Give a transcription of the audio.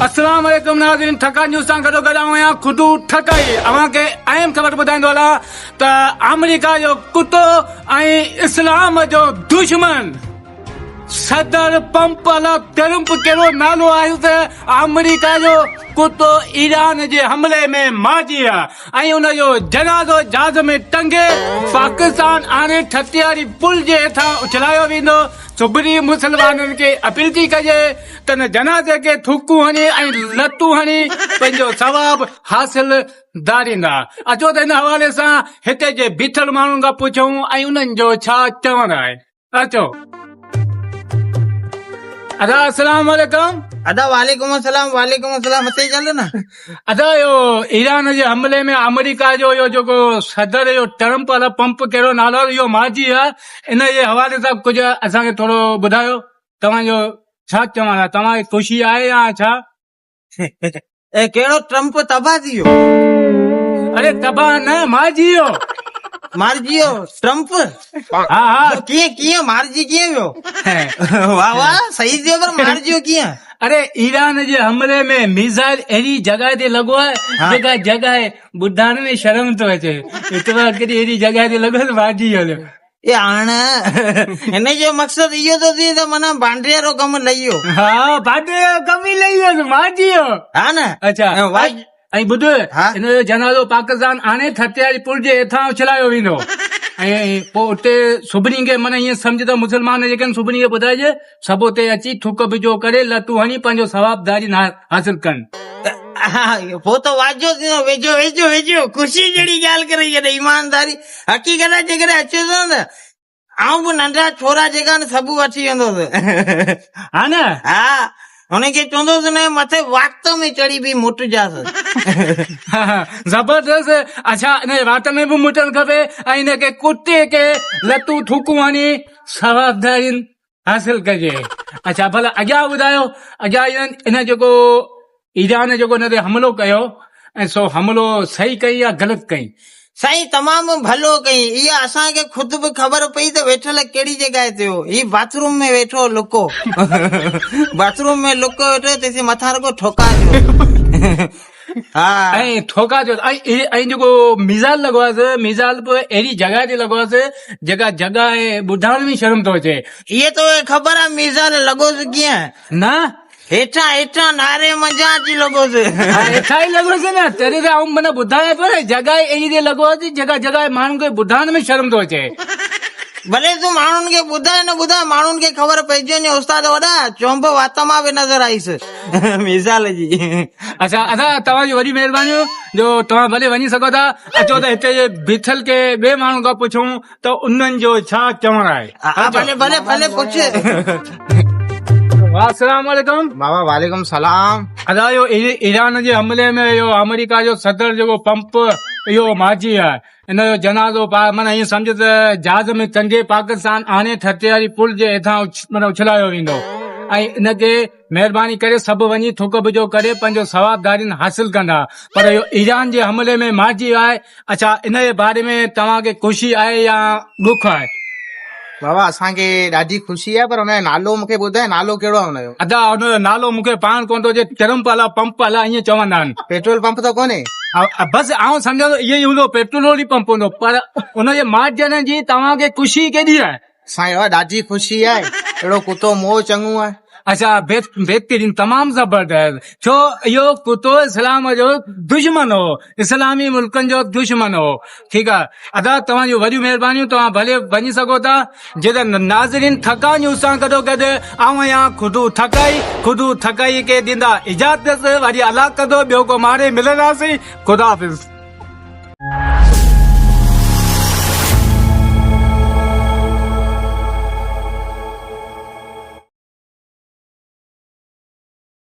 السلام عليڪم ناظرين ٺڪا نيوز سان گڏو گڏ آئون آهيان خدو ٺڪائي اوهان کي اهم خبر ٻڌائيندو هلان ته آمريڪا جو ڪتو ۽ اسلام جو دشمن صدر پمپ الا ٽرمپ ڪهڙو نالو آهيس ته آمريڪا جو ڪتو ايران جي حملي ۾ مارجي ويا ۽ ان جو جنازو جهاز ۾ ٽنگي پاڪستان آڻي ٺٽياري پل جي هيٺان اڇلايو ويندو. سڀني مسلمانن کي اپيل ٿي ڪجي ته ان جنازي کي ٿوڪون هڻي ۽ لتون هڻي پنهنجو ثواب حاصل داريندا. اچو ته ان حوالي سان هتي جي بيٺل ماڻهن کان پڇون ۽ انهن جو ڇا چوڻ آهي. اچو. ادا السلام عليڪم. ادا وعليڪم السلام وعليڪم السلام مٿي چل نه. ادا اهو ايران جي حملي ۾ آمريڪا جو اهو جيڪو صدر اهو ٽرمپ الا پمپ ڪهڙو نالو آهي اهو مارجي ويو آهي ان جي حوالي سان ڪجهه اسان کي ٿورو ٻڌايو توهان جو ڇا چوڻ آهي توهان کي خوشي آهي يا ڇا؟ اي ڪهڙو ٽرمپ تباهه ٿي ويو. اڙي تباهه نه مارجي ويو. مارجي ويو ٽرمپ. ها ها. ڪيئن ڪيئن مارجي ڪيئن ويو. واه واه صحيح ٿيو پر مارجي ويو ڪيئن. اڙي ايران جي حملي ۾ ميزائل اهڙي جڳهه تي لڳو آهي جيڪا جڳهه ٻڌائڻ ۾ شرم ٿو اچي. اتفاق ڪري اهڙي جڳهه تي لڳو ته مارجي ويو. اي هاڻ هن جو مقصد اهو ٿو ٿئي ته معنيٰ بانڊي وارو ڪم لهي ويو. ها بانڊي وارو ڪم ئي لهي ويو مارجي ويو. ها نه. اڇا ۽ ٻڌ هن جو جنازو پاڪستان آڻي ٺٽي واري پل جي هيٺان اڇلايو ويندو ۽ پوء اتي سڀني کي معنيٰ ائين سمجهه ته مسلمان جيڪي آهن سڀني کي ٻڌائجي سڀ اتي اچي ٿڪ بجو ڪري لتون هڻي پنهنجو ثواب داري حاصل ڪن. پوء ته واجهو ٿيندو ويجهو ويجهو ويجهو خوشي جهڙي ڳالهه ڪري ڇڏي ايمانداري حقيقت آهي جيڪڏهن اچي ٿو نه ته آئون به ننڍا ڇورا جيڪا آهن سڀ وٺي ويندوس. ها نه؟ ها هن کي چوندوس نه مٿي وات ۾ چڙهي به مٽجاس. زبردست اڇا ان جي وات ۾ به مٽڻ کپي ۽ ان کي ڪتي کي لتون ٿوڪون هڻي ثواب حاصل ڪجي. اڇا ڀلا اڳيان ٻڌايو اڳيان ان جيڪو ايران جيڪو ان تي حملو ڪيو ۽ سو حملو صحيح ڪئي يا غلط ڪئي؟ سائين تمام ڀلو ڪئي اها اسان کي خود به خبر پئي ته ويٺل ڪهڙي جڳهه تي هو هي باٿ روم ۾ ويٺو هو لڪو باٿ روم ۾ لڪو ويٺو هو تيسين مٿان رڳو ٺوڪا ٿيو ها ۽ ٺوڪا ٿيو ۽ ۽ جيڪو ميزائل لڳو آهي ميزائل به اهڙي جڳهه تي لڳو آهي جيڪا جڳهه ٻڌائڻ ۾ شرم ٿو اچي. اهي توکي خبر آهي ميزائل لڳوس ڪيئن؟ نه. هيٺان هيٺان ناري منجهان اچي لڳوس. ها هيٺان ئي لڳوس نه تڏهن ته آئون معنيٰ ٻڌايان پيو نه جڳهه ئي اهڙي تي لڳو آهي جيڪا جڳهه ماڻهن کي ٻڌائڻ ۾ شرم ٿو اچي. ڀلي تون ماڻهن کي ٻڌاء نه ٻڌاء ماڻهن کي خبر پئجي وڃي استاد وڏا چونب وات مان به نظر آئيس مثال جي. اڇا ادا توهان جون وڏيون مهربانيون جو توهان ڀلي وڃي سگهو ٿا اچو ته هتي جي بيٺل ڪي ٻئي ماڻهن کان پڇون ته انهن جو ڇا چوڻ آهي. ها ڀلي ڀلي ڀلي پڇ. السلام عليڪم. بابا وعليڪم سلام. ادا اهو ايران جي حملي ۾ اهو آمريڪا جو صدر جيڪو پمپ اهو مارجي ويو آهي ان جو جنازو معنيٰ ائين سمجهه ته جهاز ۾ ٽنگي پاڪستان آڻي ٺٽي واري پل جي هيٺان معنيٰ اڇلايو ويندو ۽ ان کي مهرباني ڪري سڀ وڃي ٿڪ بجو ڪري پنهنجو ثواب دارين حاصل ڪندا پر اهو ايران جي حملي ۾ مارجي ويو آهي اڇا ان جي باري ۾ توهان کي خوشي آهي يا ڏک آهي؟ بابا اسان کي ڏاڍي خوشي آهي پر ان جو نالو مون کي ٻڌاء نالو ڪهڙو آهي ان جو؟ ادا ان جو نالو مون کي پاڻ ڪونه ٿو اچي ٽرمپ الا پمپ الا ائين چوندا آهن. پيٽرول پمپ ته ڪونهي؟ بس آئون سمجهان ٿو اهو ئي هوندو پيٽرول ئي پمپ هوندو پر ان جي مارجڻ جي توهان کي خوشي ڪيڏي آهي؟ سائين اها ڏاڍي خوشي آهي اهڙو ڪتو موهه چڱو آهي. اڇا بهترين تمام زبردست ڇو اهو ڪتو اسلام جو دشمن هو اسلامي ملڪن جو دشمن هو ٺيڪ آ ادا توهان جون وڏيون مهربانيون توهان ڀلي وڃي سگهو ٿا جيڪا ناظرين ٿڪا نيوز سان گڏو گڏ آئون آهيان خدو ٿڪائي خدو ٿڪائي کي ڏيندا اجازت وري الله ڪندو ٻيو ڪو ماري ملنداسين خدا حافظ.